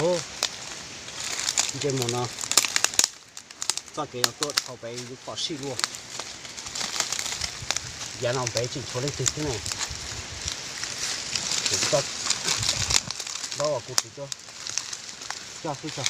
Ntsej muag no, txoj kev no tuaj dhau pem yus pom sij luaj. Yav no pem tseem tshuav leej twg thiab ne? Kuv txoj, ntaub uas kuv tsis tuaj coj xwb tso.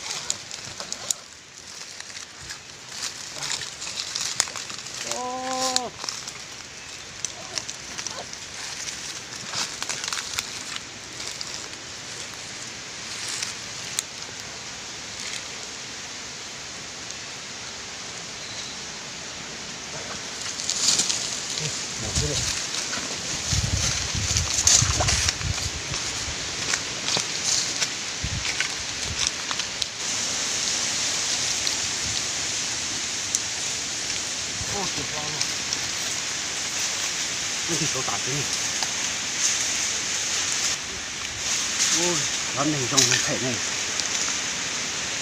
Ub, cov neeg zoo neeg phem ne,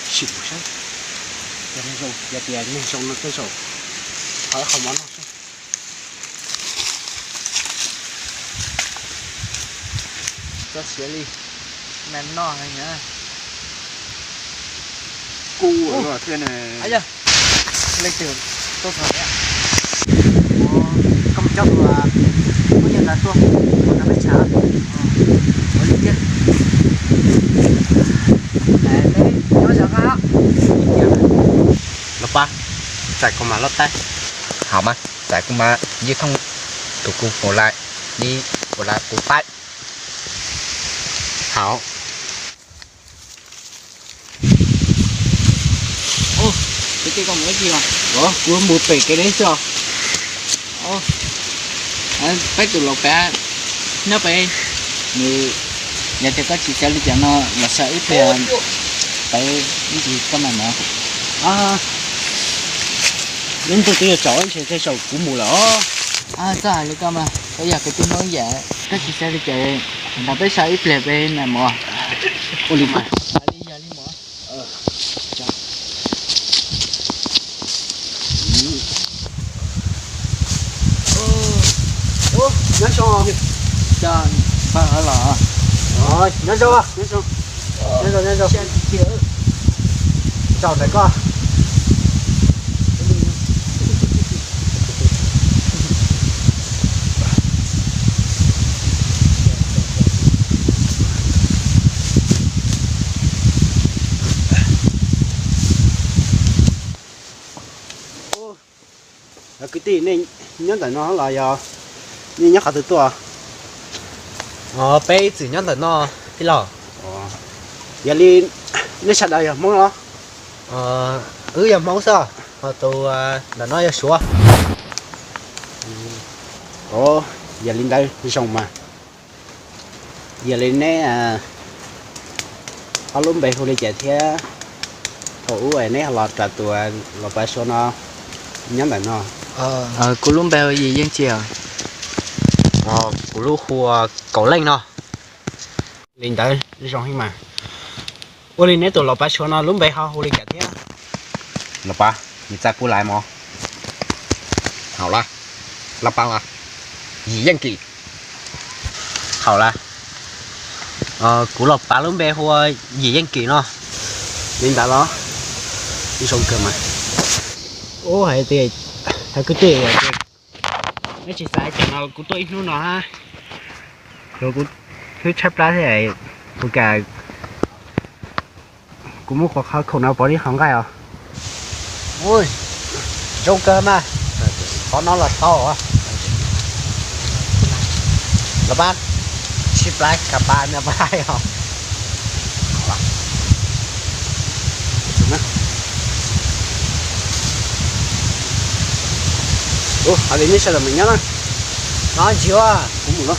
sim mus saib. Cov neeg zoo, yog tias neeg zoo no tej zaum thov qhov mov noj saib. Txoj sia li, me noj heev na. Kuj thiab ne. Leej twg tuaj txog thiab? Koj mus coj tus phooj ywg ntawd tuaj, tus ntawd peb tshav. Ua li thiab. Peb nyob zoo. Los pab, txais kuv mas loj taib. Hauv mas, txais kuv mas yij thooj tus kuv ua laj, yij ua laj kuv taib. Hauv. Kwv tij, koj mus ua dab tsi os? Kuv mus pem kev deb xwb os. Peb tus laus pem nyob pem, nws, yog tias koj tsis xav li cas no los saib ib pliag, peb ib ntsis koj mam mus. Lub ntuj twb yuav tsaus ntshe tej zaum kuv mus lawm os. Txhob hais li koj mas, koj yog kwv tij Hmoob ib yam, koj tsis xav li cas, nrog peb saib ib pliag peb mam mus. Ua li mas. Hais li yog li mas. Nyob zoo. Nyob zoo, nyob zoo, nyob zoo, nyob zoo. Zaum ntawm koj. Kwv tij, nej nyob ntawm no los yog nej nyob qhov twg tuaj? Peb ib txwm nyob ntawm no tij laug. Yog li nej sawv daws yog Hmoob los? Wb yog Hmoob xwb, ho tus ntawm no yog Suav. Yog li ntawd zoo mas. Yog li neb ob lub npe hu li cas thiab? Thaum ub neb los ras tus los pav Suav no nyob ntawm no. Kuv lub npe hu Yim Yeej Kim. Kuv lub hu ua Kaum Leej no. Li ntawd zoo mas. Ua li neb tus los pav Suav no lub npe ho hu li cas thiab? Los pav, Yim Txais Pub Lais mog. Hauv la, los pav mas, Yim Yeej Kim. Hauv la, kuv los pav lub npe hu ua Yim Yeej Kim no. Li ntawd los zoo kawg mas. Ub, hais tias, hais kwv tij, neb tsis xav cas no kuv tuaj ib hnub no hab, kuv twb tshaib plab thiab, kuv kam, kuv muab qhov khoom no pov ib qho nqaij os. Zoo kawg mas, qhov no los tau. Los pab, tshaib plab kas pas no pab os. Ua li neb sawv daws mus nyob na. No ntsis, kuv mus no.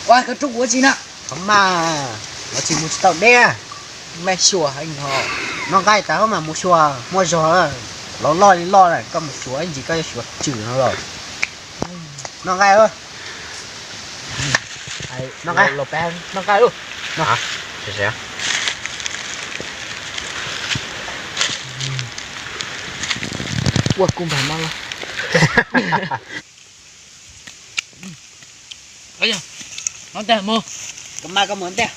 Ua koj rub kuv ua tsi na? Thaum mas, los tsis mus tsis tau deb. Mej xyuas heev ho. Noj nqaij tas mas mus xyuas muaj zog, los loj li loj na, koj mus xyuas ib ntsis koj yuav xyuas tswm no los. Noj nqaij. Noj nqaij. Noj nqaij. Ua kuv npag no los. Hnov ntag mus. Koj mas koj mus ntag.